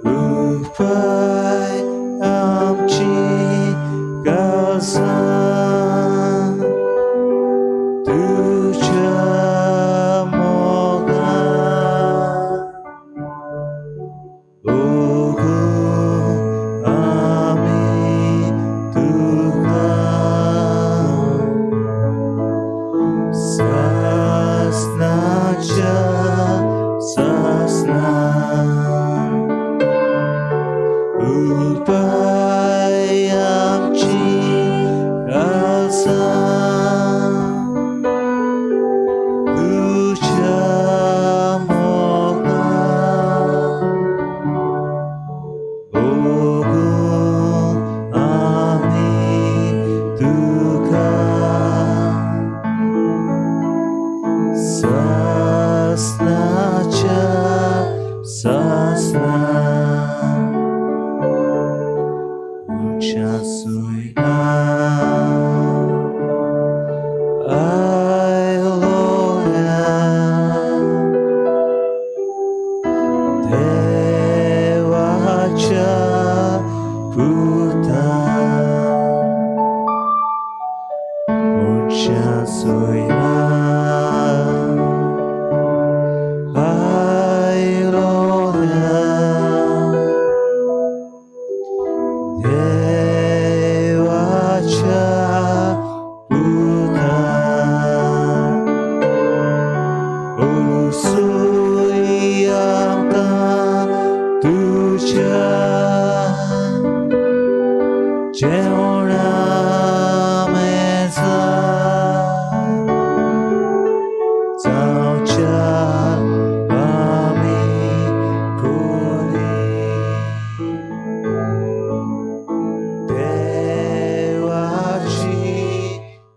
उपाय आमची काळजां तुज्या मोगान ओगो आमी तुका सासनाच्या सासना उपाय आमची काळजां तुज्या मोगान ओगो आमी तुका सासनाच्या सासना उच्या सुयना आयलोल्या देवाच्या पुता उच्या सुयना आयलोल्या देवाच्या पुता ओसूय आमकां तुज्या जेवणा मेजार जावच्या आमी कोरी देवाची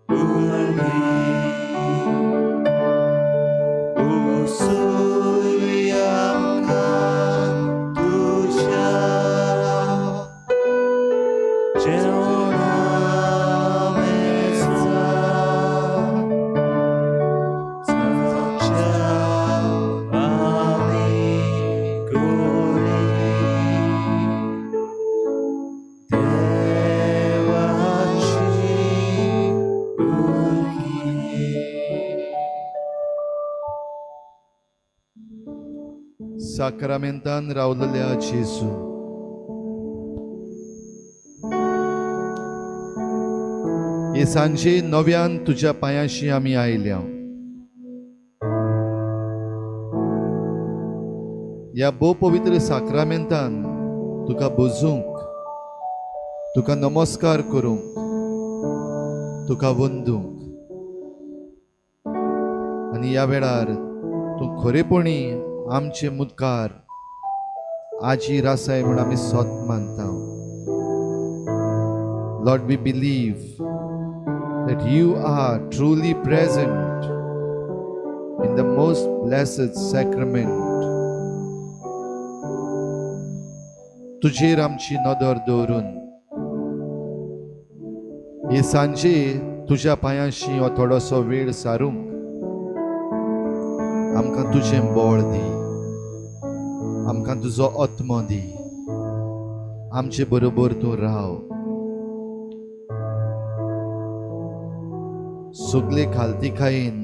भुरगीं ओसूय आमकां तुज्या जेवणा मेजार जावच्या आमी कोरी देवाची भुरगीं. साक्रामेंतान रावलेल्या जेजू, हे सांजे नव्यान तुज्या पांयाशी आमी आयल्या. ह्या भोव पवित्र साक्रामेंतान तुका बोजूंक, तुका नमस्कार करूंक, तुका वंदूंक आनी ह्या वेळार तूं खरेपणी आमचे मुखार आजी रासाय म्हूण आमी सोत मानता. Lord, we believe that you are truly present in the most blessed sacrament. तुजेर आमची नदर दवरून हे सांजे तुज्या पांयांशी हो थोडोसो वेळ सारूंक आमकां तुजें बळ दी, आमकां तुजो आत्मो दी, आमचे बरोबर तूं राव. सगले खालतीकायेन,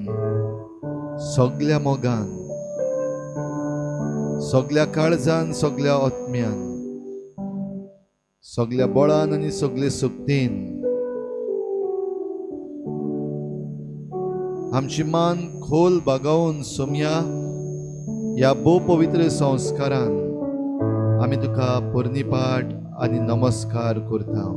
सगल्या मोगान, सगल्या काळजान, सगल्या आत्म्यान, सगल्या बळान आनी सगले शक्तीन आमची मान खोल बागावन सोमया ह्या भोव पवित्र संस्कारान आमी तुका पोरणीपाठ आनी नमस्कार करता.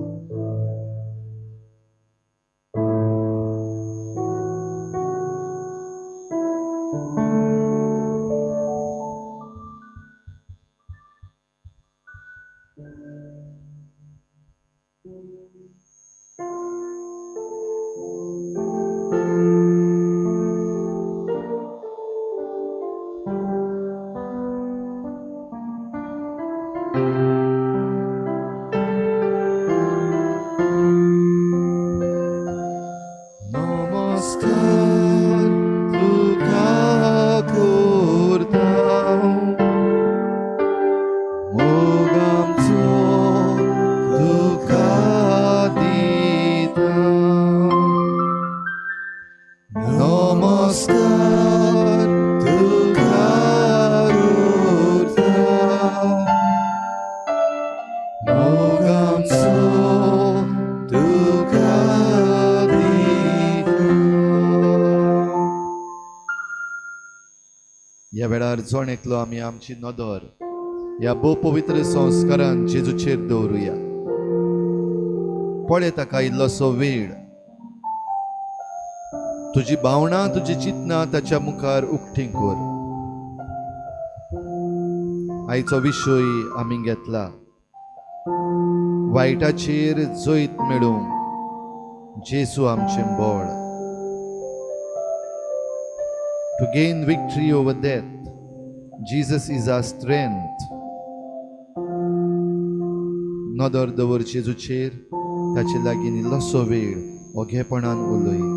ह्या वेळार जण एकलो आमी आमची नदर ह्या भोव पवित्र संस्कारान जेजूचेर दवरुया. पळय ताका इल्लोसो वेळ, तुजी भावनां तुजी चिंतनां ताच्या मुखार उक्तीं कर. आयचो विशय आमी घेतला, वायटाचेर जैत मेळोवंक जेजू आमचें बळ. To gain victory over death, Jesus is our strength. नदर दवर जेजूचेर, ताचे लागीं इल्लोसो वेळ ओगेपणान उलय.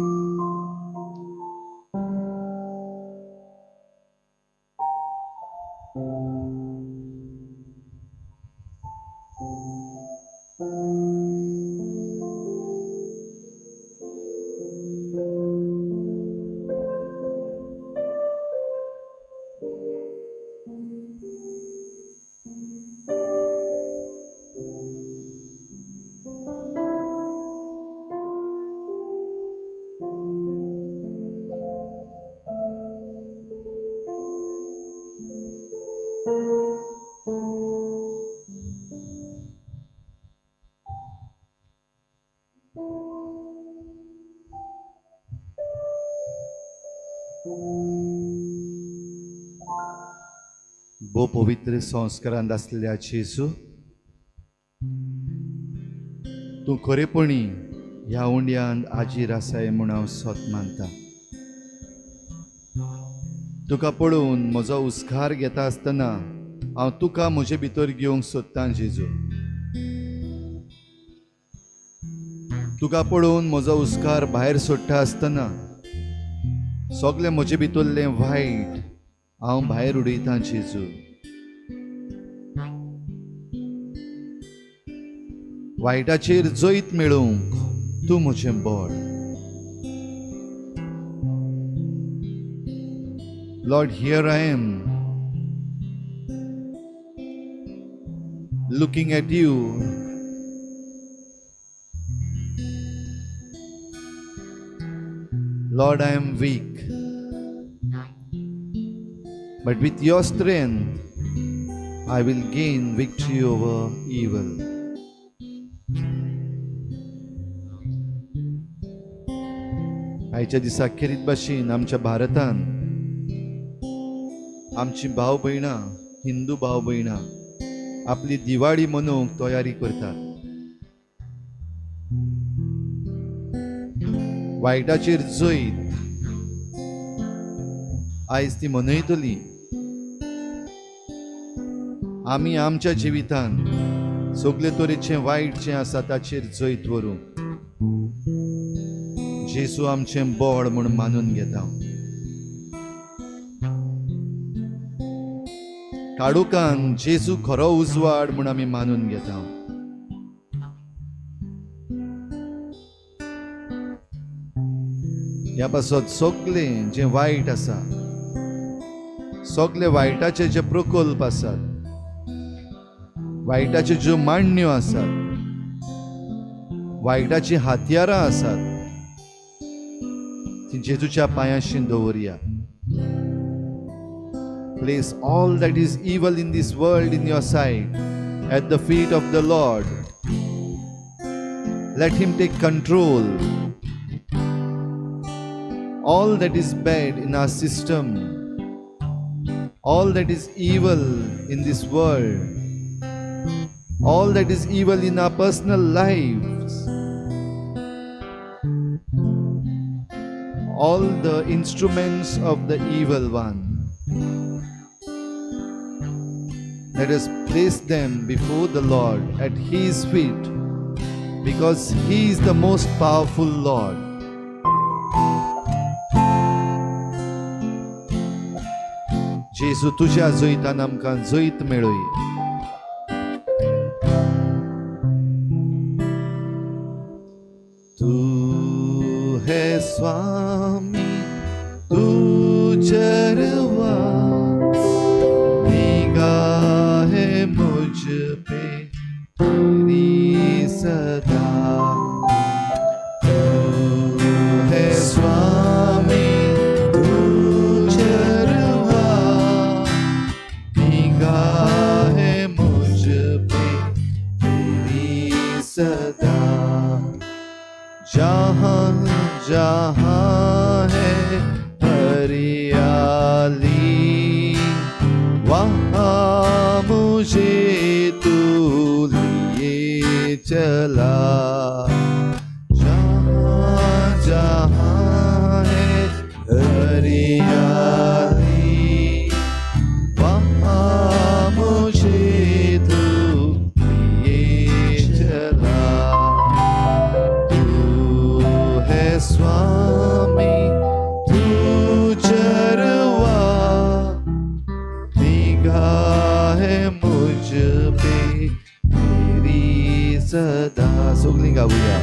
भोव पवित्र संस्कारांत आसलेल्या जेजू, तूं खरेपणी ह्या उंड्यांत आजीर आसाय म्हूण हांव सत मानता. तुका पळोवन म्हजो उस्कार घेता आसतना हांव तुका म्हजे भितर घेवंक सोदतां जेजू. तुका पळोवन म्हजो उस्कार भायर सोडटा आसतना सगळें म्हजे भितरलें वायट हांव भायर उडयतां जेजू. वायटाचेर जैत मेळोवंक तूं म्हजें बळ. Lord, here I am, looking at you. Lord, I am weak, but with your strength, I will gain victory over evil. आयच्या दिसा खेरीत भाशेन आमच्या भारतान आमची भाव भयणां, हिंदू भाव भयणां आपली दिवाळी मनोवंक तयारी करतात. वायटाचेर जैत आयज ती मनयतली. आमी आमच्या जिवितान सगळे तरेचें वायट जें आसा ताचेर जैत व्हरूंक जेजू आमचें बळ म्हूण मानून घेता. काळोखान जेजू खरो उजवाड म्हूण आमी मानून घेता. ह्या पासत सगळें जें वायट आसा, सगळे वायटाचे जे प्रकल्प आसात, वायटाच्यो ज्यो मांडण्यो आसात, वायटाचीं हत्यारां आसात, ती जेजूच्या पांयांशी दवरया. Place all that is evil in this world in your sight at the feet of the Lord. Let him take control. All that is bad in our system, all that is evil in this world, all that is evil in our personal lives, all the instruments of the evil one, let us place them before the Lord at His feet, because He is the most powerful Lord. जेजू तुझ्या जैतान आमकां जैत मेळय. तू है स्वामी, तू चरवा, निगाह मुझ pay तेरी सदा. तू है स्वामी, तू चरवा, सदा. सगळीं गावया.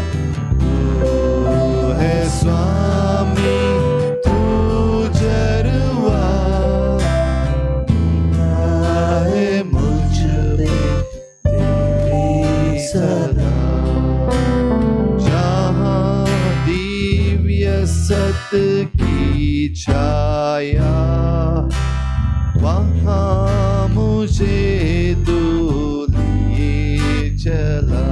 तू है स्वामी तू चरवा, है मुझ पे तेरी सदा. जहाँ दिव्य सत की छाया, वहाँ मुझे तू लिए चला.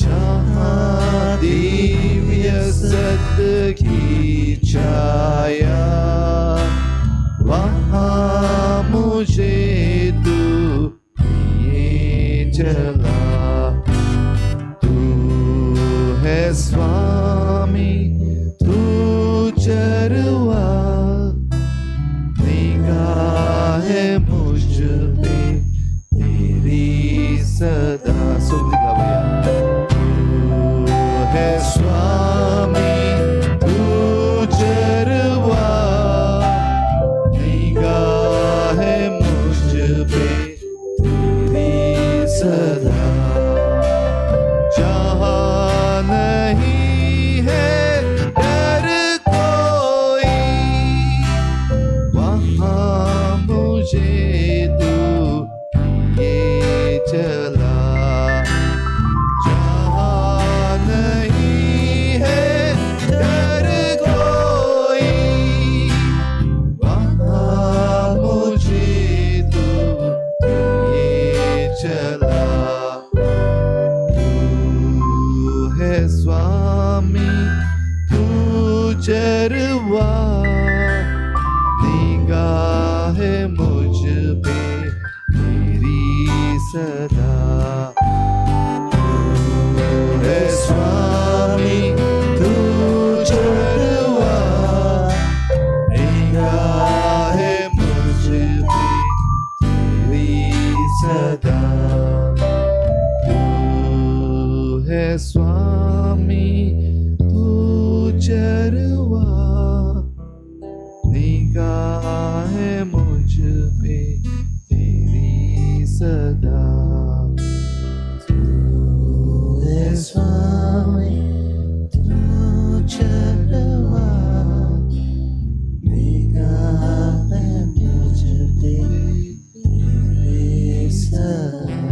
जहाँ दिव्य सत की छाया, वहाँ मुझे तू लिए चला. तू है स्वामी तू चरवा, निगाह मुझ पे तेरी सदा. सगळीं गावया. तू है स्वामी तू चरवा, निगाह मुझ पे तेरी सदा. जहाँ नहीं है डर कोई, वहाँ मुझे तू लिए चला. जहाँ नहीं है डर कोई, वहाँ मुझे तू लिए चला. तू है स्वामी तू चरवा, निगाह मुझ पे तेरी सदा. तू है स्वामी तू चरवा, निगाह मुझ पे तेरी सदा. तू है स्वामी तू चरवा, निगाह मुझ पे तेरी सदा. तू है स्वामी तू चरवा, निगाह मुझ पे तेरी सदा.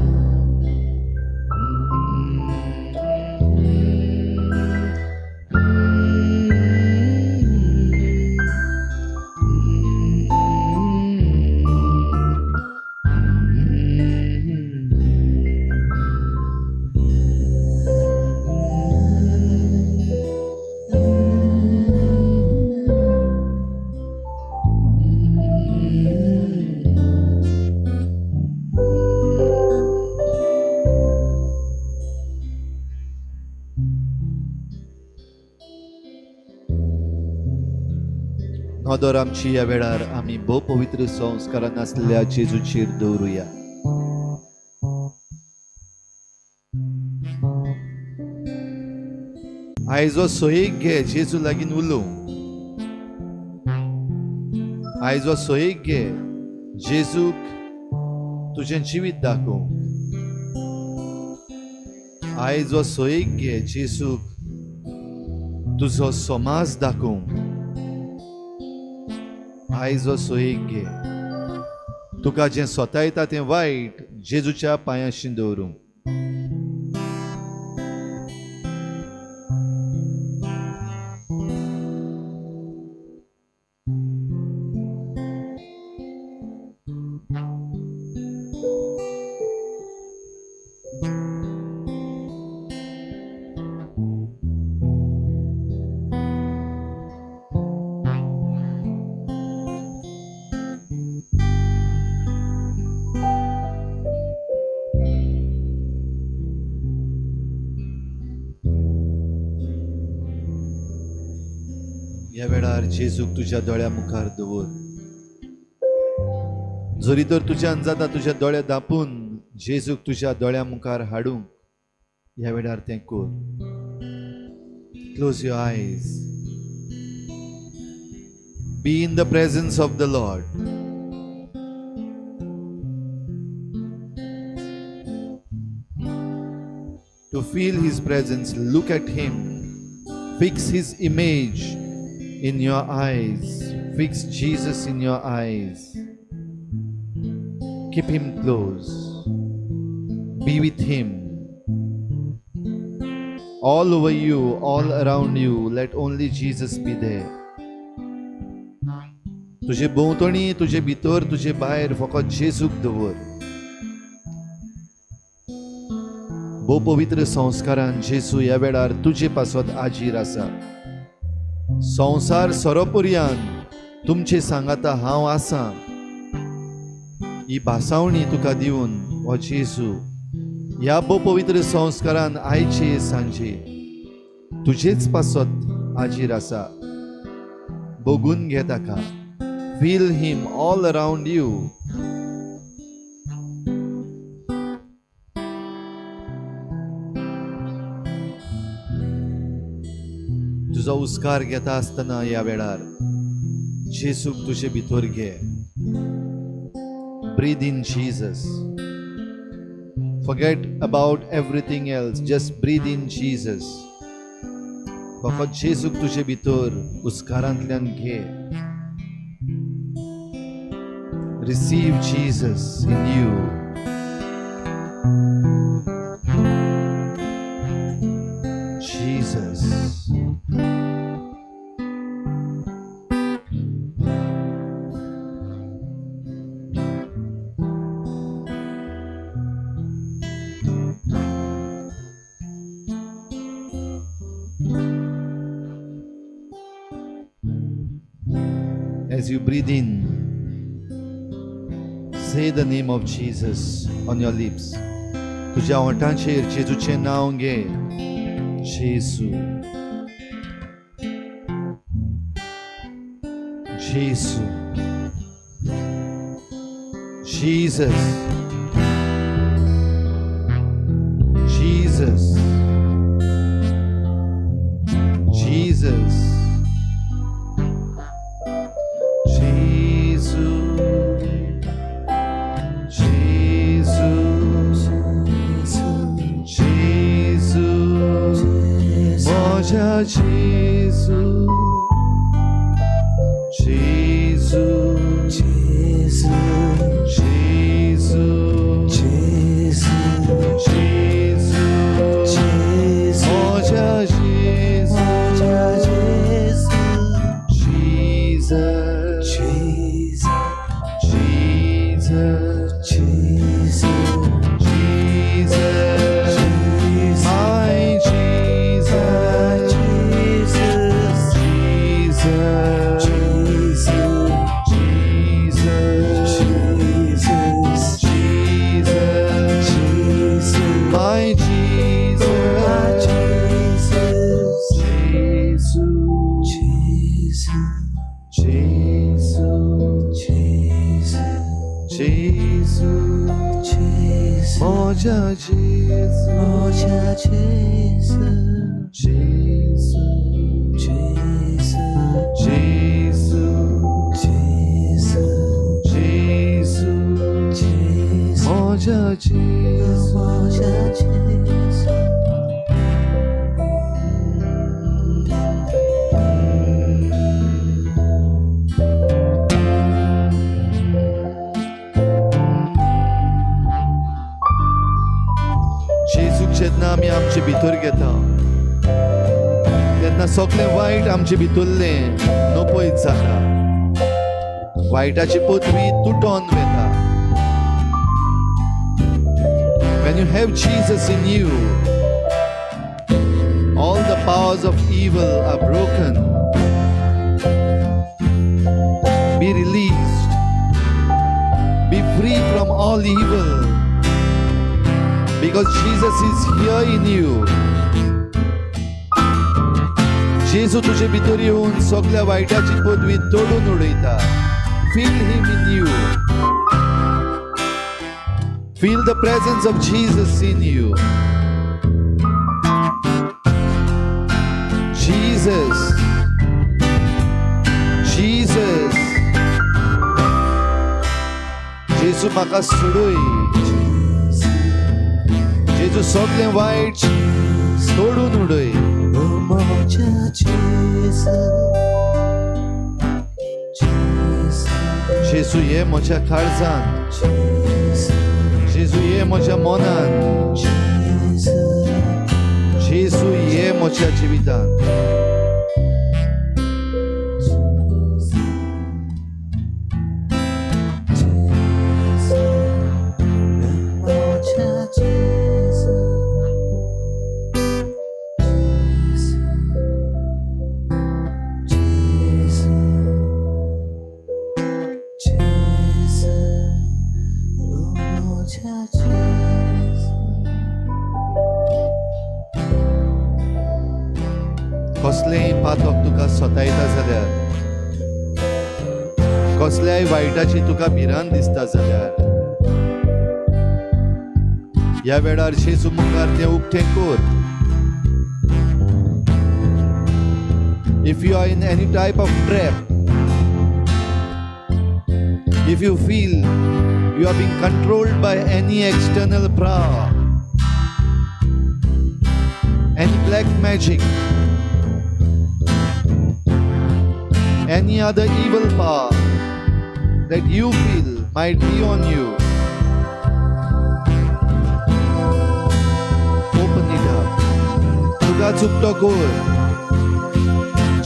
नदर आमची ह्या वेळार आमी भोव पवित्र संस्कारान आसलेल्या जेजूचेर दवरुया. आयजो सोयीक घे जेजू लागीं उलोवंक. आयजो सोयीक घे जेजूक तुजें जिवीत दाखोवंक. आयजो सोयीक घे जेजूक तुजो समाज दाखोवंक. आयजो सोयीक घे तुका जें स्वता तें वायट जेजूच्या पांयांशी दवरूंक. ह्या वेळार जेजूक तुज्या दोळ्या मुखार दवर. जरी तर तुज्यान जाता तुज्या दोळे दापून जेजूक तुज्या दोळ्या मुखार हाडूंक ह्या वेळार तें कर. Close your eyes. Be in the presence of the Lord. To feel His presence, look at Him. Fix His image in your eyes. Fix Jesus in your eyes. Keep Him close. Be with Him. All over you, all around you, let only Jesus be there. तुझे भोंवतणी, तुझे भितर, तुझे भायर फकत जेजूक दवर. भोव पवित्र संस्कारान जेजू ह्या वेळार तुजे पासत आजीर आसा. संवसार सरोपर्यान तुमचे सांगाता हांव आसा ही भासावणी तुका दिवन हो जेजू ह्या भोव पवित्र संस्कारान आयचे सांजे तुजेच पासत आजीर आसा. बगून घे ताका. Feel Him all around you. तुजो उस्कार घेता आसतना ह्या वेळार जेजूक तुजे भितर घे. Breathe in Jesus. Forget about everything else. Just breathe in Jesus. फकत जेजूक तुजे भितर उस्कारांतल्यान घे. Receive Jesus in you. Jesus. As you breathe in, say the name of Jesus on your lips. तुझ्या ओंठांचेर जेजूचें नांव घे. जेजू, जेजू, Jesus, Jesus, Jesus, जेजू, जेजू, जेजू, म्हज्या जेजू, जेजू, जेजू, जेजू, म्हज्या जेजू, Jesus, Jesus, Jesus, my Jesus, Jesus, Jesus, Jesus, my Jesus, Jesus, Jesus, Jesus, म्हज्या जेजू, जेजू, जेजू, जेजू, म्हज्या जेजू. जेजूक जेन्ना आमी आमचे भितर घेता तेन्ना सगळें वायट आमचे भितरलें नपयत जाता. वायटाची पदवी तुटोन वता. When you have Jesus in you, all the powers of evil are broken. Be released. Be free from all evil. Because Jesus is here in you. जेजू तुझे भितर येवन सगळ्या वायटाची पदवी तोडून उडयता. Feel Him in you. Feel the presence of Jesus in you. Jesus, Jesus, जेजू म्हाका सोडय. जेजू सगळें वायट तोडून उडय. जेजू ये म्हज्या काळजांत, जेजू ये म्हज्या मनांत, जेजू ये म्हज्या जिवितांत. कसलेंय पातक तुका सतायता जाल्यार, कसल्याय वायटाची तुका भिरांत दिसता जाल्यार, ह्या वेळार जेजू मुखार तें उक्तें कर. If you are in any type of trap, if you feel you are being controlled by any external power, any black magic, any other evil power that you feel might be on you, open it up. तुका चुकतो कर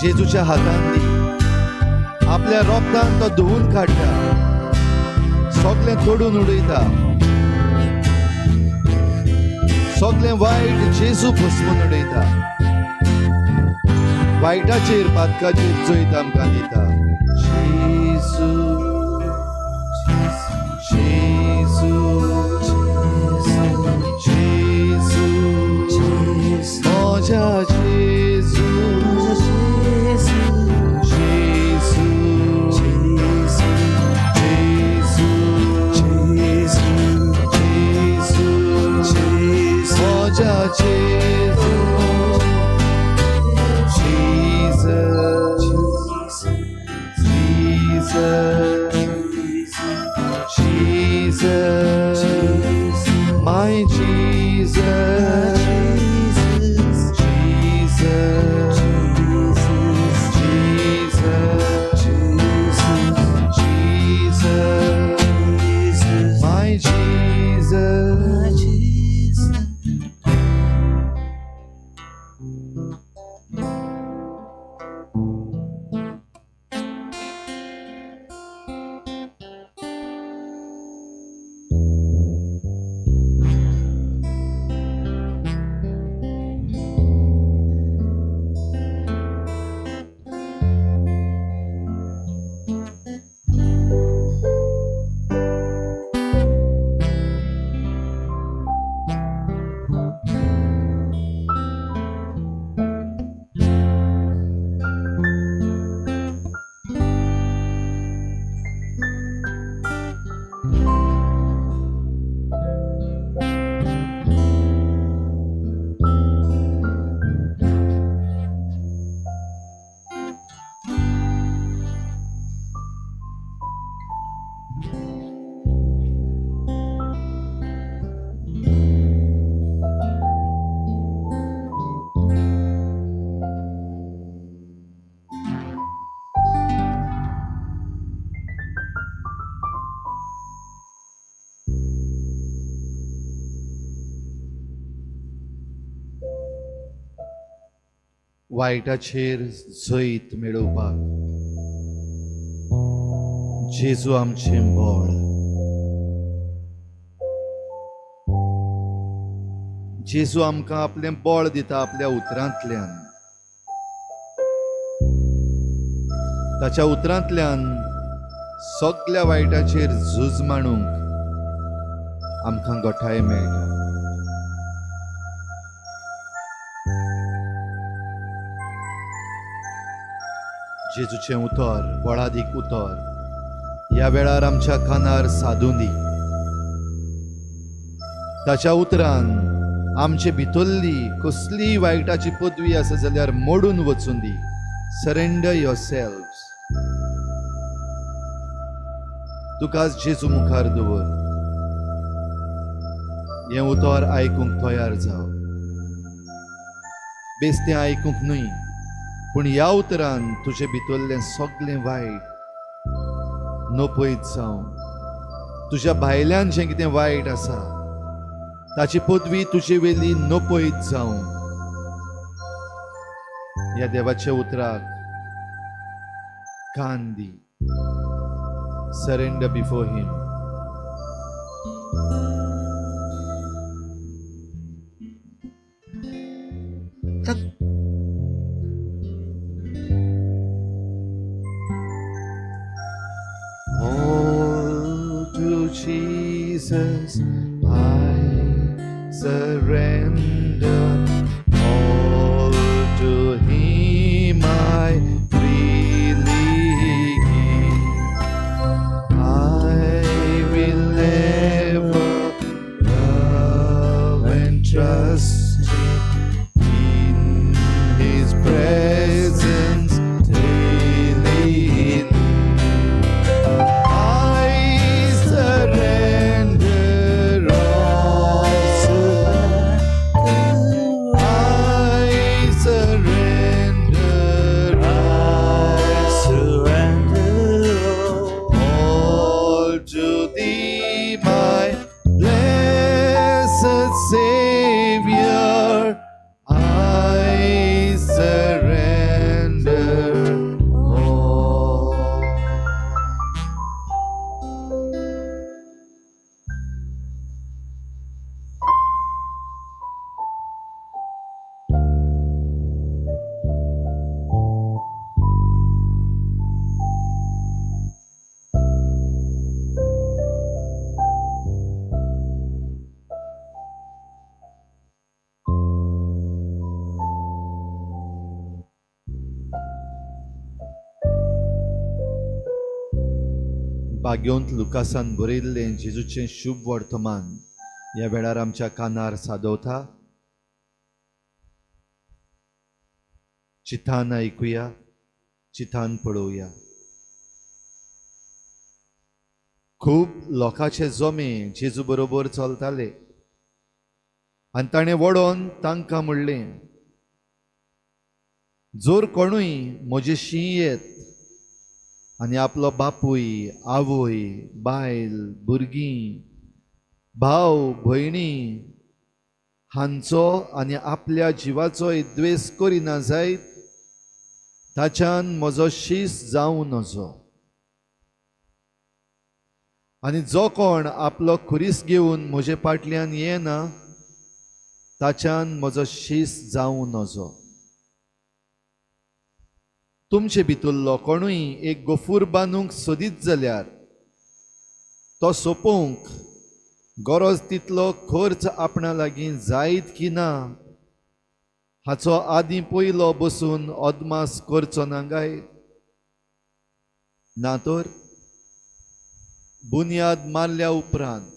जेजूच्या हातान दी. आपल्या रोगतान तो धुवून काडटा, सगळें तोडून उडयता, सगळें वायट जेजू भस्मून उडयता. वायटाचेर पातकाचेर जैत आमकां दिता. जेजू, जेजू, जेजू, म्हज्या जेजू, जेजू, जेजू, जेजू, म्हज्या जेजू. Jesus, Jesus, Jesus, my Jesus, Jesus, Jesus, Jesus, my Jesus. वायटाचेर जैत मेळोवपाक जेजू आमचें बळ. जेजू आमकां आपलें बळ दिता आपल्या उतरांतल्यान. ताच्या उतरांतल्यान सगल्या वायटाचेर झूज मांडूंक आमकां गोठाय मेळटा. जेजूचें उतर, बळादीक उतर ह्या वेळार आमच्या कानार सादूं दी. ताच्या उतरान आमचे भितरली कसलीय वायटाची पदवी आसा जाल्यार मोडून वचूं दी. Surrender your self. तुकाच जेजू मुखार दवर. हें उतर आयकूंक तयार जाव. बेस्तें आयकूंक न्हय, पूण ह्या उतरान तुजे भितरलें सगळें वायट नपयत जावं, तुज्या भायल्यान जें कितें वायट आसा ताची पदवी तुजे वेली नपयत जावं. ह्या देवाच्या उतराक कान दी. Surrender before him. All to Jesus I surrender, all to him I freely give. I will ever love and trust him in his presence daily. I surrender all. I surrender all. Surrender All to thee, my blessed Savior. I surrender all. भाग्यवंत लुकासान बरयल्लें जेजूचें शुभ वर्तमान ह्या वेळार आमच्या कानार सादवता. चितान आयकुया, चितान पळोवया. खूब लोकांचे जमे जेजू बरोबर चलताले आनी ताणें वडोवन तांकां म्हणलें, जर कोणूय म्हजे शी येत आनी आपलो बापूय, आवय, बायल, भुरगीं, भाव, भयणी हांचो आनी आपल्या जिवाचोय द्वेस करिना जायत, ताच्यान म्हजो शीस जावं नजो. आनी जो कोण आपलो खुरीस घेवन म्हजे फाटल्यान येना ताच्यान म्हजो शीस जावं नजो. तुमचे भितरलो कोणूय एक गोफूर बांदूंक सोदीत जाल्यार तो सोंपोवंक गरज तितलो खर्च आपणा लागीं जायत की ना हाचो आदीं पयलो बसून अदमास करचो ना काय? ना तर बुन्याद मारल्या उपरांत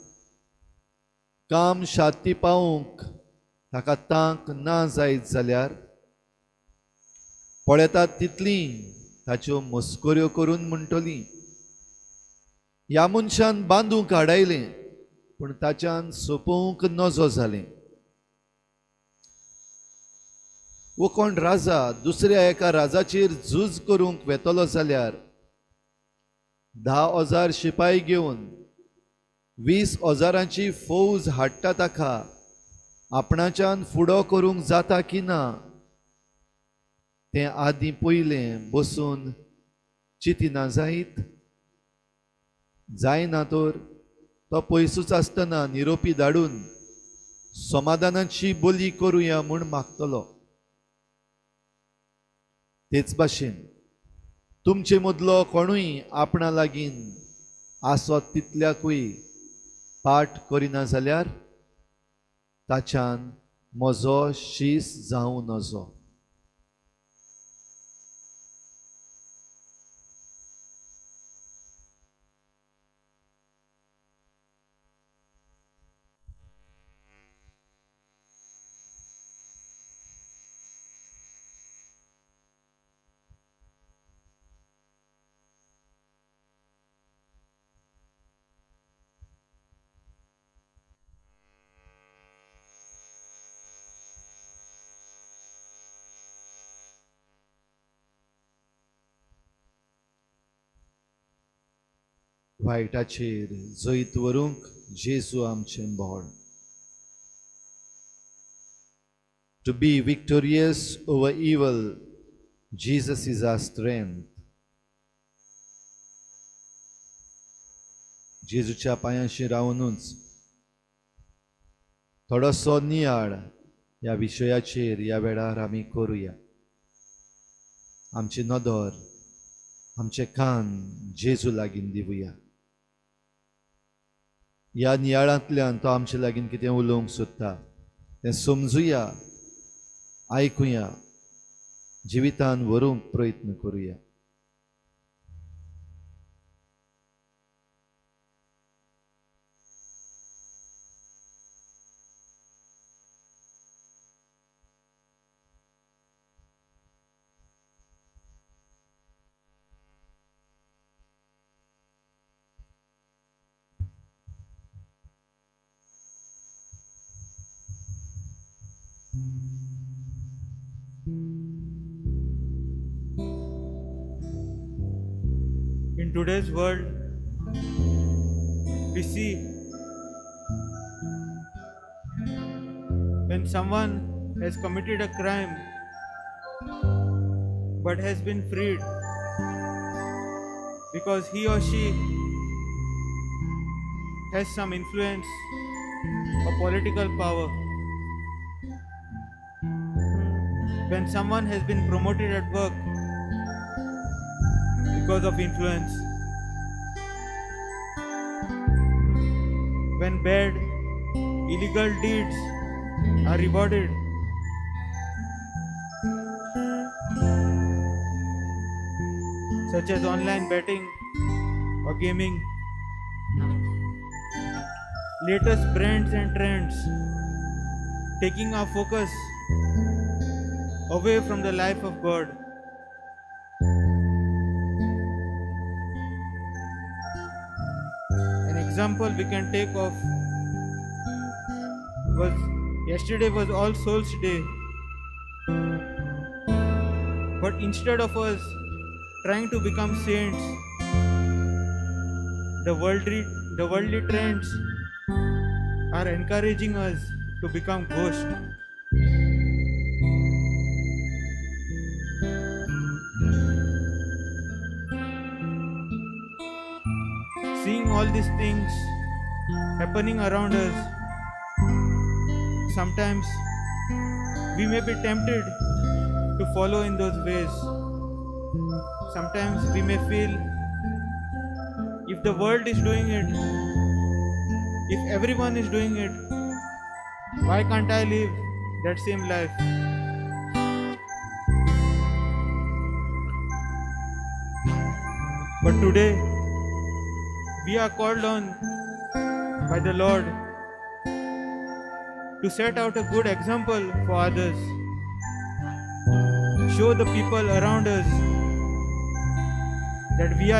काम शाती पावूंक ताका तांक ना जायत जाल्यार पळयतात तितली ताच्यो मस्कऱ्यो करून म्हणटली, ह्या मनशान बांदूंक हाडायलें पूण ताच्यान सोंपोवंक नजो जालें. वो कोण राजा दुसऱ्या एका राजाचेर झूज करूंक वेतलो जाल्यार 10,000 शिपाय घेवन 20,000 फौज हाडटा ताका आपणाच्यान फुडो करूंक जाता की ना तें आदीं पयलें बसून चिंतिना जायत? जायना तर तो पयसूच आसतना निरोपी धाडून समाधानाची बोली करुया म्हूण मागतलो. तेच भाशेन तुमचे मदलो कोणूय आपणा लागीं आसत तितल्याकूय पाठ करिना जाल्यार ताच्यान म्हजो शीस जावं नजो. वायटाचेर जैत व्हरूंक जेजू आमचें बळ. To be victorious over evil, Jesus is our strength. जेजूच्या पांयांशी रावनूच थोडोसो नियाळ ह्या विशयाचेर ह्या वेळार आमी करुया. आमची नदर, आमचे कान जेजू लागीं दिवया. ह्या नियाळांतल्यान तो आमचे लागीं कितें उलोवंक सोदता तें समजुया, आयकुया, जिवितान व्हरूंक प्रयत्न करुया. In today's world, we see when someone has committed a crime but has been freed because he or she has some influence or political power. When someone has been promoted at work because of influence. When bad, illegal deeds are rewarded. Such as online betting or gaming. Latest brands and trends taking our focus away from the life of God. An example we can take of was yesterday was All Souls Day. But instead of us trying to become saints, the worldly trends are encouraging us to become ghosts. Seeing all these things happening around us, sometimes we may be tempted to follow in those ways. Sometimes we may feel if the world is doing it, if everyone is doing it, why can't I live that same life? But today, we are called on by the Lord to set out a good example for others. Show the people around us that we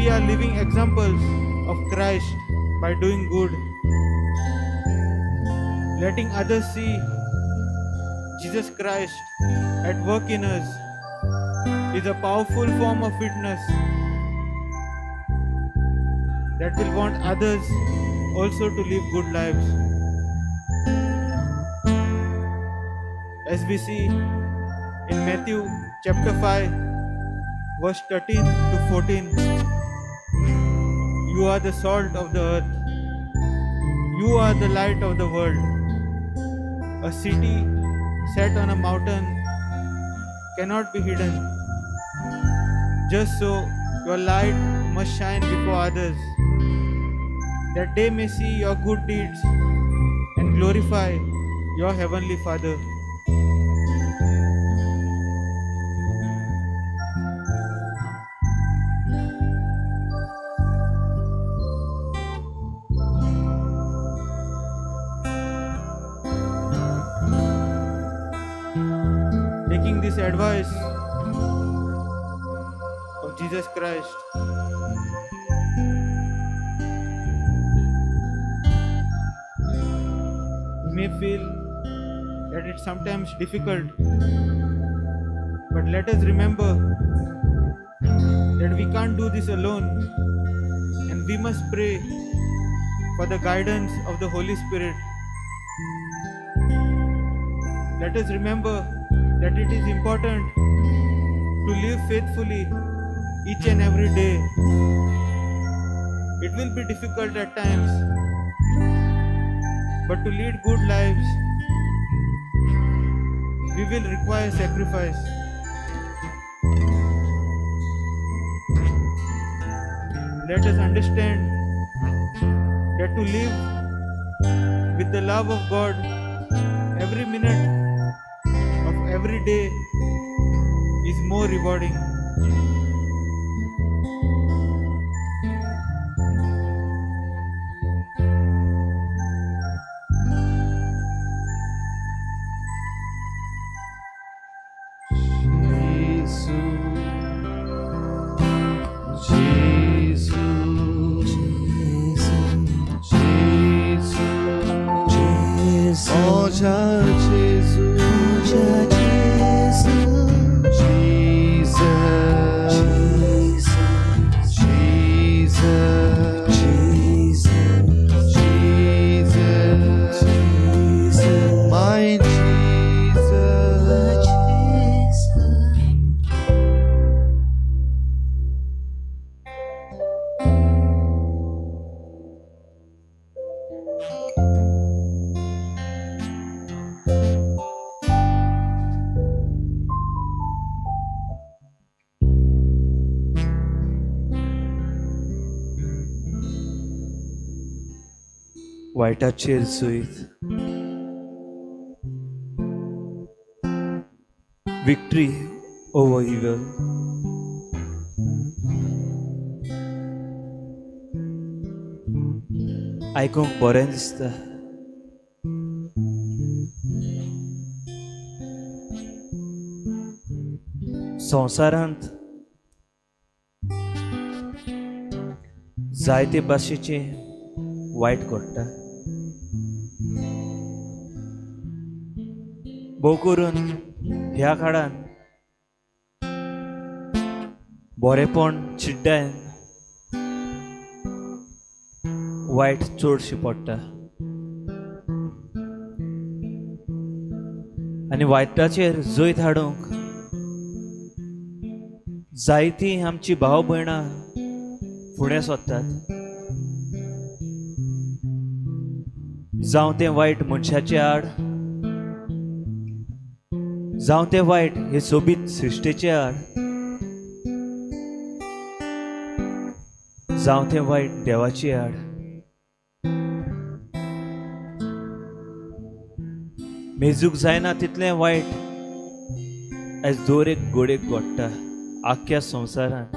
are living examples of Christ by doing good, letting others see Jesus Christ at work in us is a powerful form of witness that will want others also to live good lives. As we see in Matthew chapter 5, verse 13 to 14, you are the salt of the earth. You are the light of the world. A city set on a mountain cannot be hidden. Just so, your light must shine before others, that they may see your good deeds and glorify your heavenly Father. Taking this advice of Jesus Christ, we may feel that it's sometimes difficult, but let us remember that we can't do this alone, and We must pray for the guidance of the Holy Spirit. Let us remember that it is important to live faithfully each and every day. It will be difficult at times, but to lead good lives, we will require sacrifice. Let us understand that to live with the love of God every minute of every day is more rewarding. वायटाचेर जैत, victory over evil. आयकूंक बरें दिसता. संवसारांत जायते भाशेचे वायट घडटा, भोव करून ह्या काळान बरेपण चिड्डायन वायट चडशें पडटा आनी वायटाचेर जैत हाडूंक जायतीं आमची भाव भयणां फुडें सोदतात. जावं तें वायट मनशाचे आड, जावं तें वायट हे सोबीत सृश्टेचे आड, जावं तें वायट देवाचे आड. मेजूंक जायना तितलें वायट आयज दर एक गोडेक घडटा आख्ख्या संवसारांत.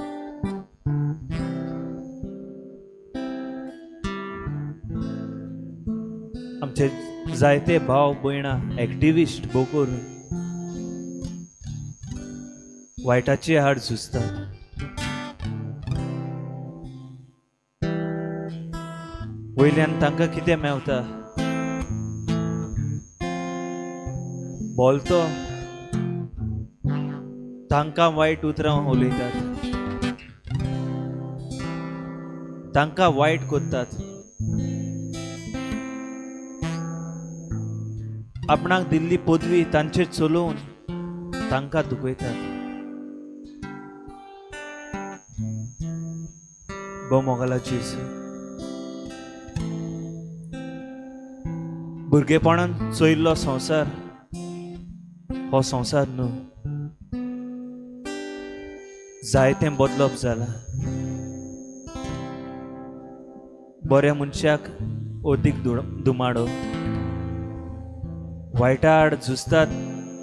आमचे जायते भाव भयणां एक्टिविस्ट भोव करून वायटाचे आड झुजतात. वयल्यान तांकां कितें मेवता? बोलतो तांकां वायट उतरां उलयतात, तांकां वायट करतात, आपणाक दिल्ली पदवी तांचेर चलोवन तांकां दुखयतात. भोव मोगाला जेजू, भुरगेपणान चोयिल्लो संवसार हो संवसार न्हू, जायतें बदलप जालां. बऱ्या मनशाक अदीक दुमाडो, वायटा आड झुजतात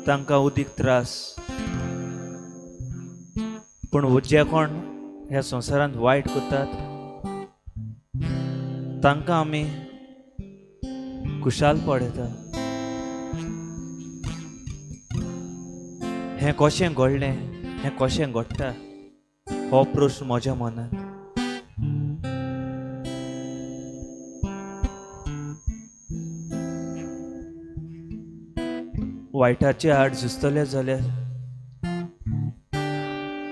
तांकां अदीक त्रास. पूण जे कोण ह्या संवसारांत वायट करतात तांकां आमी खुशाल पळयता. हें कशें घडलें, हें कशें घडटा हो प्रश्न म्हज्या मनांत. वायटाचे आड झुजतले जाल्यार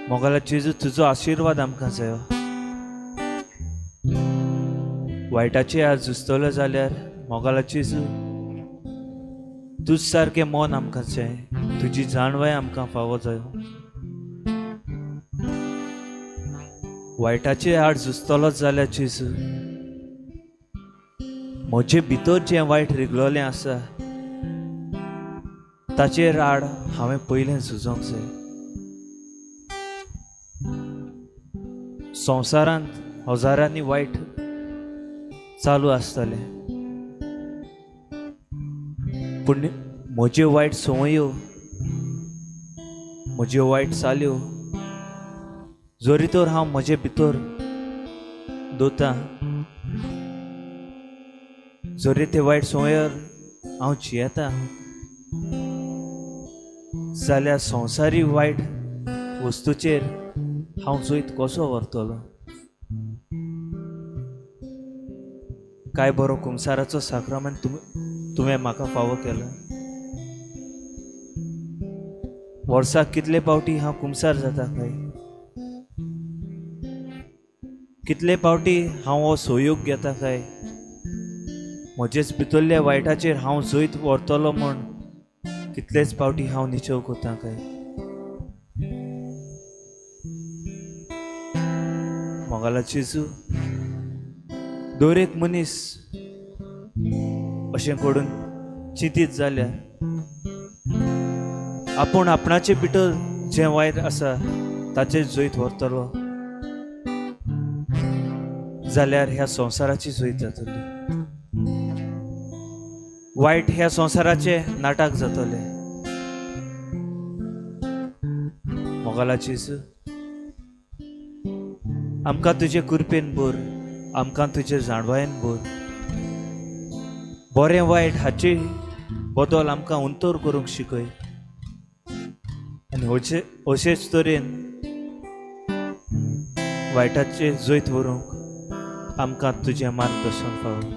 मोगाला जेजू तुजो आशिर्वाद आमकां जायो. वायटाचे आज झुजतलो जाल्यार मोगाला जेजू तुज सारकें मन आमकां जाय, तुजी जाणवाय आमकां फावो जाय. वायटाचे आड झुजतलोच जाल्यार जेजू म्हजे भितर जें वायट रिगलोलें आसा ताचेर आड हांवें पयलें झुजोंक जाय. संवसारांत हजारांनी वायट चालू आसतलें, पूण म्हज्यो वायट संवयो, म्हज्यो वायट चाल्यो जरी तर हांव म्हजे भितर दवरतां, जरी ते वायट संवयर हांव जियेता जाल्यार संवसारी वायट वस्तूचेर हांव जैत कसो व्हरतलो? काय बरो कुमसाराचो साक्रामेंत तुवें म्हाका फावो केला. वर्साक कितले पावटी हांव कुमसार जाता काय, कितले पावटी हांव हो सहयोग घेता काय, म्हजेच भितरल्या वायटाचेर हांव जैत व्हरतलो म्हूण कितलेच पावटी हांव निचेव करता काय. मोगाला जेजू दर एक मनीस अशें करून चिंतीत जाल्यार आपूण आपणाचे भितर जें वायट आसा ताचेर जैत व्हरतलो जाल्यार ह्या संवसाराची जैत जातली, वायट ह्या संवसाराचे नाटक जातलें. मोगाला जेजू आमकां तुजे कृपेन भर, आमकां तुजे जाणवायेन भर, बरें वायट हाचे बदल आमकां अंतर करूंक शिकय आनी अशेच तरेन वायटाचे जैत व्हरूंक आमकां तुजें मार्गदर्शन फावो.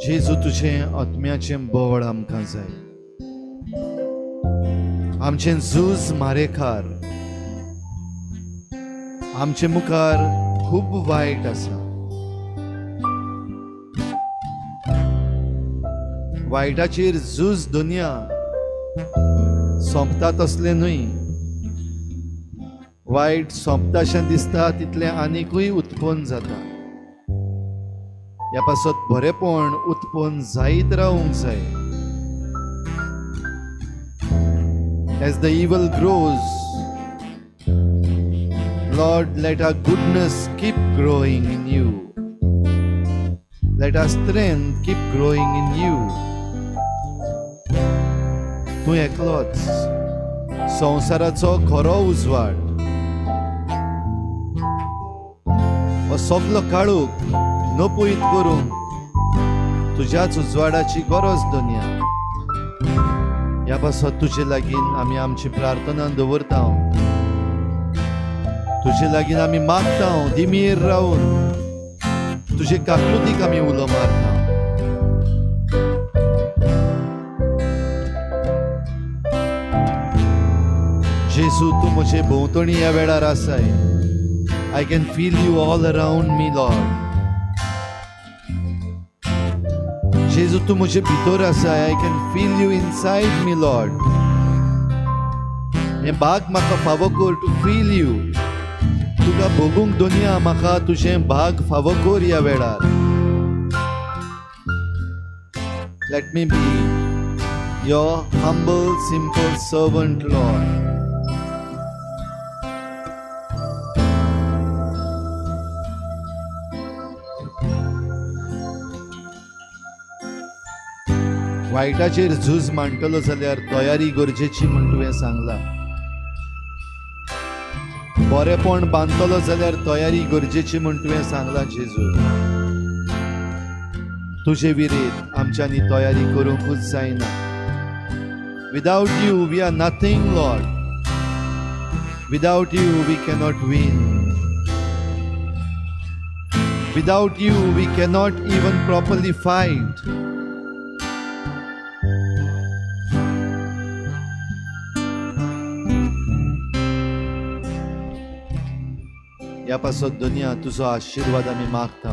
जेजू तुझें आत्म्याचें बळ आमकां जाय. आमचें झूज मारेकार, आमचे मुखार खूब वायट आसा. वायटाचेर झूज दुनिया सोंपता तसलें न्हय. वायट सोंपताशें दिसता तितलें आनिकूय उत्पन्न जाता. ह्या पासत बरेपण उत्पन्न जायत रावूंक जाय. As the evil grows, Lord, let our goodness keep growing in you. Let our strength keep growing in you. तूं एकलोच संवसाराचो खरो उजवाड. हो सगलो काळोख नपयत करूंक तुज्याच उजवाडाची गरज दुनिया. ह्या पासत तुजे लागीं आमी आमची प्रार्थना दवरता, तुजे लागीं आमी मागता, दिमीर रावून तुजे काकलुतीक आमी उलो मारता. जेजू तूं म्हजे भोंवतणी ह्या वेळार आसाय. I can feel you all around me, Lord. जेजू तूं म्हजे भितर आसाय. I can feel you inside me, Lord. हें भाग म्हाका फावो कर टू फील you. तुका भोगूंक दुनिया म्हाका तुजें भाग फावो कर ह्या वेळार. Let me be your humble, simple servant, Lord. वायटाचेर झूज मांडटलो जाल्यार तयारी गरजेची म्हूण तुवें सांगलां. बरेपण बांदतलो जाल्यार तयारी गरजेची म्हूण तुवें सांगलां जेजू. तुजे विरेत आमच्यांनी तयारी करूंकूच जायना. Without you we are nothing, Lord. Without you we cannot win. Without you we cannot even properly fight. ह्या पासत दुनिया तुजो आशिर्वाद आमी मागता.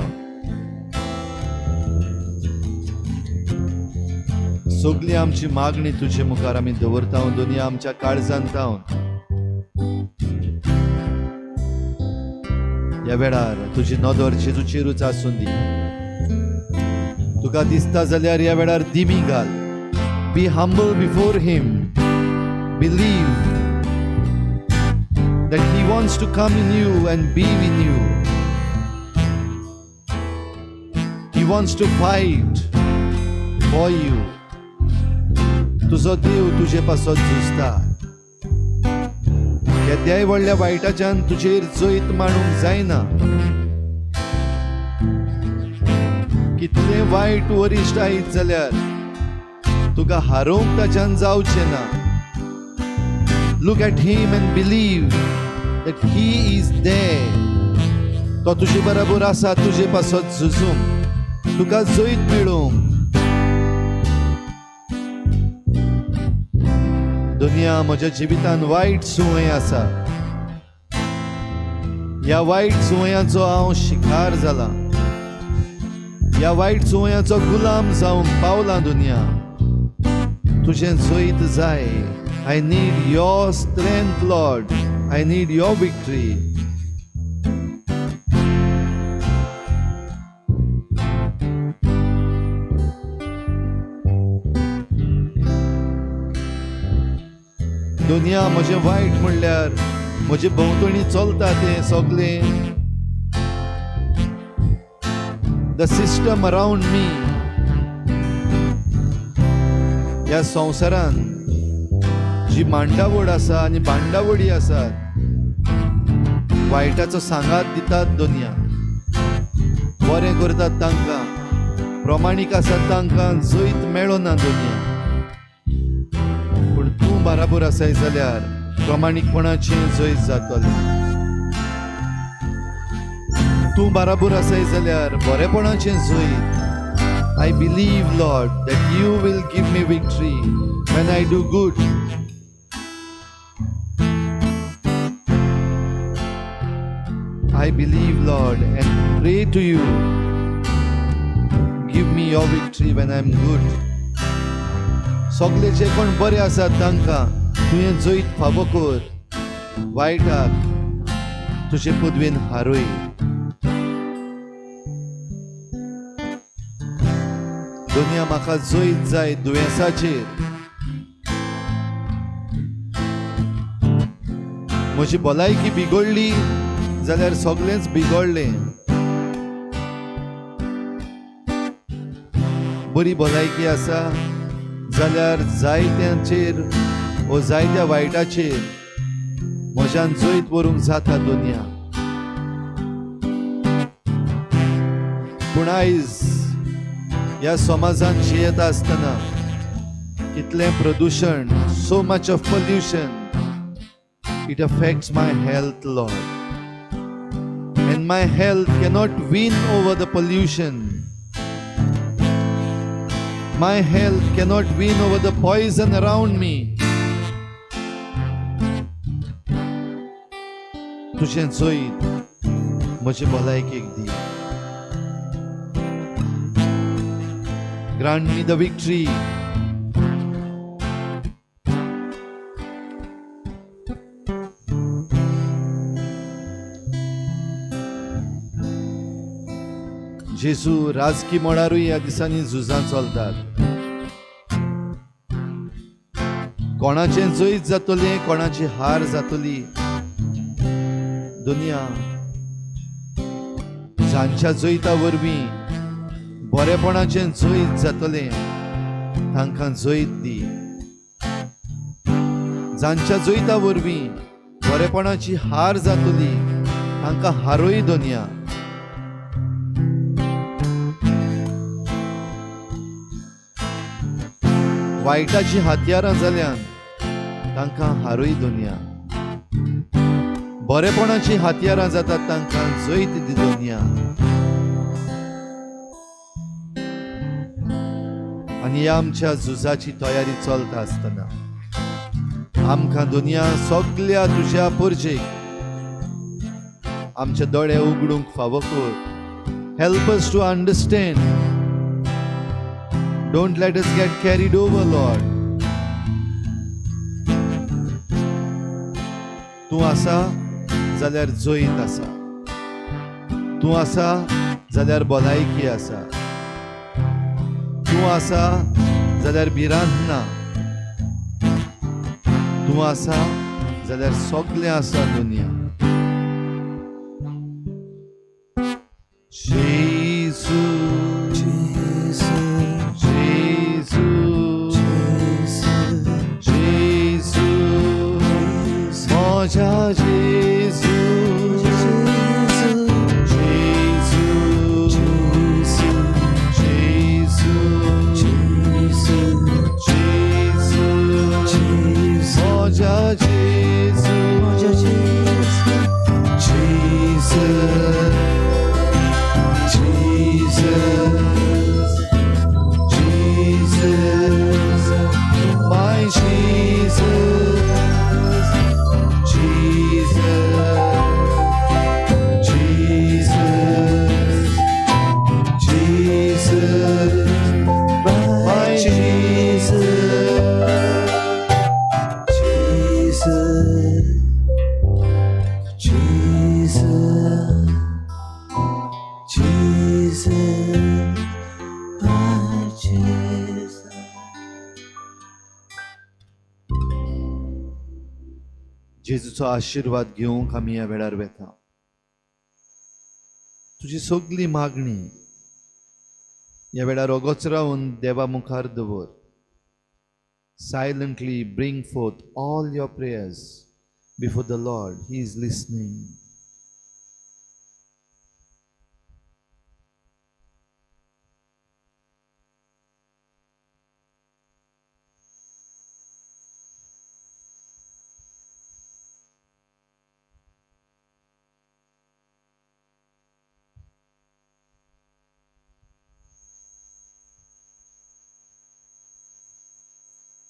सगळी आमची मागणी तुजे मुखार आमी दवरता. दुनिया आमच्या काळजांत तावन ह्या वेळार तुजी नदर जेजूचेरूच आसूं दी. तुका दिसता जाल्यार ह्या वेळार दिमी घाल. Be humble before him. Believe that he wants to come in you and be in you. He wants to fight for you. तुजो देव तुजे पासत झुजता. केद्याय व्हडल्या वायटाच्यान तुजेर जैत मांडूंक जायना. कितलें वायट वरिश्ट आयत जाल्यार तुका हारोवंक ताच्यान जावचें ना. Look at him and believe that he is there. तो तुजे बराबर आसा, तुजे पासत झुजूंक, तुका जैत मेळोवंक. दुनिया म्हज्या जिवितान वायट संवय आसा. ह्या वायट संवयांचो हांव शिकार जाला. ह्या वायट संवयांचो गुलाम जावंक पावला. दुनिया तुजें जैत जाय. I need your strength, Lord. I need your victory. दुनिया म्हजें वायट म्हणल्यार म्हजे भोंवतणी चलता तें सगळें. The system around me. ह्या संवसारान जी मांडावड आसा आनी बांडावडी आसात, वायटाचो सांगात दितात दुनिया. बरें करतात तांकां, प्रमाणीक आसात तांकां जैत मेळना दुनिया. पूण तूं बराबर आसाय जाल्यार प्रमाणीकपणाचें जैत जातलें. तूं बराबर आसाय जाल्यार बरेपणाचें जैत. I believe, Lord, that you will give me victory when I do good. I believe, Lord, and pray to you. Give me your victory when I am good. सगळे जे कोण बरे आसात तांकां तुवें जैत फावो कर. वायटाक तुजे पदवेन हारय. दुनिया म्हाका जैत जाय दुयेंसाचेर. म्हजी भलायकी बिगडली जाल्यार सगळेंच बिगडलें. बरी भलायकी आसा जाल्यार जायत्यांचेर वो जायत्या वायटाचेर म्हज्यान जैत व्हरूंक जाता दुनिया. पूण आयज ह्या समाजान जियेता आसतना कितलें प्रदूशण, so much of pollution, it affects my health, Lord. And my health cannot win over the pollution. My health cannot win over the poison around me. तुझें जैत म्हजे भलायकेक दी. Grant me the victory. जेजू राजकी मळारूय ह्या दिसांनी झुजां चलतात. कोणाचें जैत जातलें, कोणाची हार जातली. दुनिया जांच्या जैता वरवीं बरेपणाचें जैत जातलें तांकां जैत दी. जांच्या जैता वरवीं बरेपणाची हार जातली तांकां हारोय दुनिया. वायटाची हत्यारां जाल्यान तांकां हारोय दुनिया. बरेपणाची हत्यारां जातात तांकां जैत दी दुनिया. आनी ह्या आमच्या झुजाची तयारी चलता आसतना आमकां दुनिया सगल्या तुज्या परजेक आमचे दोळे उगडूंक फावो कर. Help us to understand. Don't let us get carried over, Lord. तूं आसा जाल्यार जैत आसा, तूं आसा जाल्यार भलायकी आसा, तूं आसा जाल्यार भिरांत ना, तूं आसा जाल्यार सगळें आसा दुनिया. जेजू, जेजू, जेजू, म्हज्या जेजू, जेजू, जेजू, जेजू, म्हज्या जेजू, Jesus, Jesus, Jesus, my Jesus, Jesus, Jesus, Jesus, my Jesus, Jesus, Jesus, Jesus, my Jesus. जेजूचो आशिर्वाद घेवंक आमी ह्या वेळार वेता. तुजी सगली मागणी ह्या वेळार ओगोच रावन देवा मुखार दवर. Silently bring forth all your prayers before the Lord. He is listening.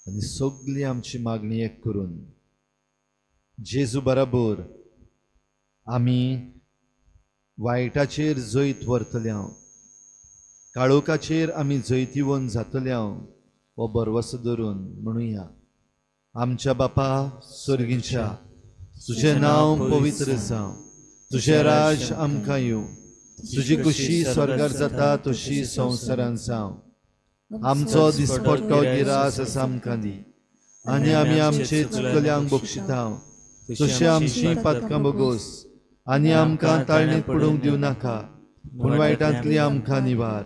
आनी सगली आमची मागणी एक करून जेजू बराबर आमी वायटाचेर जैत व्हरतले हांव, काळोखाचेर आमी जैतिवंत जातले हांव हो भरवसो धरून म्हणुया. आमच्या बापा स्वर्गीच्या, तुजें नांव पवित्र जावं, तुजें राज आमकां येवं, तुजी खुशी स्वर्गार जाता तशी संवसारान जावं. आमचो दिसपट्टो गिरास आसा आमकां दी आनी आमी आमचे चुकल्यांक बक्षिता तशें आमची पातकां बगोस आनी आमकां ताळणीत पडूंक दिवं नाका, पूण वायटांतली आमकां निवार.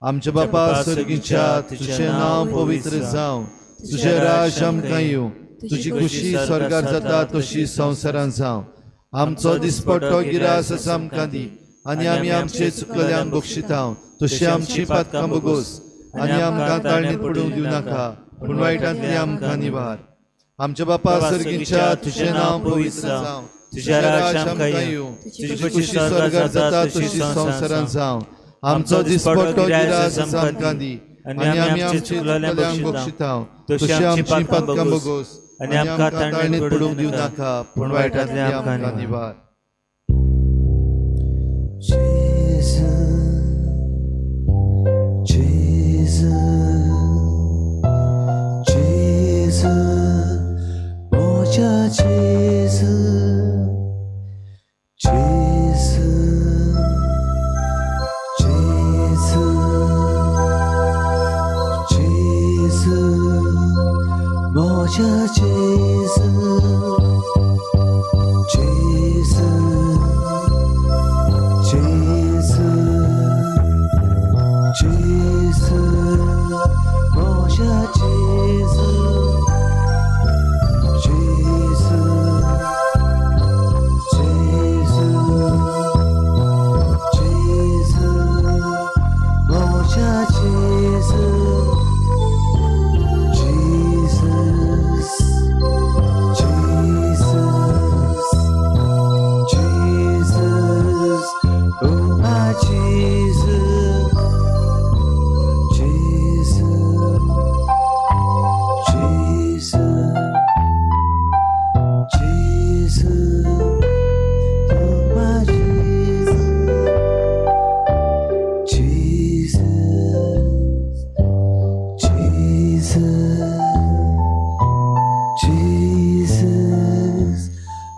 आमच्या बापा स्वर्गीच्या, तुजें नांव पवित्र जावं, तुजें राज आमकां येवं, तुजी खुशी स्वर्गार जाता तशी संवसारान जावं. आमचो दिसपट्टो गिरास आसा आमकां दी आनी आमी आमचे चुकल्यांक बक्षिता तशी आमची पातकां बगोस आनी आमकां ताळणीत पडूंक दिवं नाका, पूण वायटांतली आमकां निवार. आमच्या बापा स्वर्गीच्या, तुजें नांव पवित्र जावं, तुजें राज आमकां येवं, तुजी खुशी स्वर्गार जाता तशी संवसारान जावं. आमचो दिसपट्टो गिरास आमकां दी आनी आमी आमचे चुकल्यांक बक्षिता तशी आमची पातकां बगोस आनी आमकां ताळणीत पडूंक दिवं नाका, पूण वायटांतली आमकां निवार. Jesus, Jesus, म्हज्या जेजू, जेजू, जेजू, जेजू, म्हज्या म्हज्या जेजू, जेजू, जेजू, जेजू, म्हज्या जेजू, जेजू, जेजू, जेजू, म्हज्या जेजू, Jesus, Jesus, Jesus, oh my Jesus, Jesus, Jesus, Jesus, oh my Jesus, Jesus, Jesus, Jesus,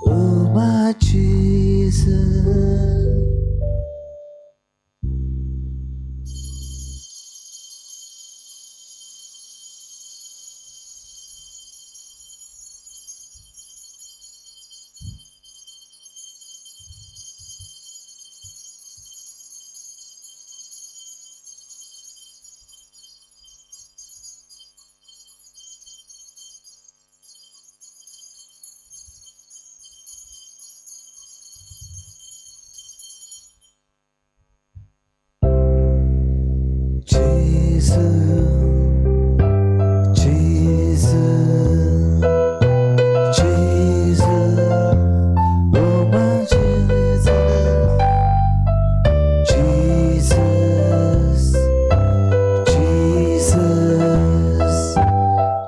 oh my Jesus. Jesus, Jesus, Jesus, oh my Jesus, Jesus, Jesus,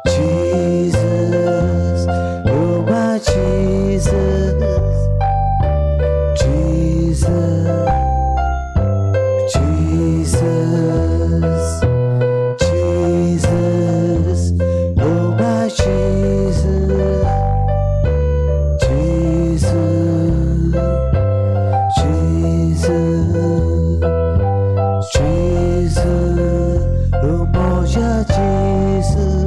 Jesus, oh my Jesus, Jesus, Jesus, Jesus, oh my Jesus, Jesus, Jesus, Jesus, oh my Jesus.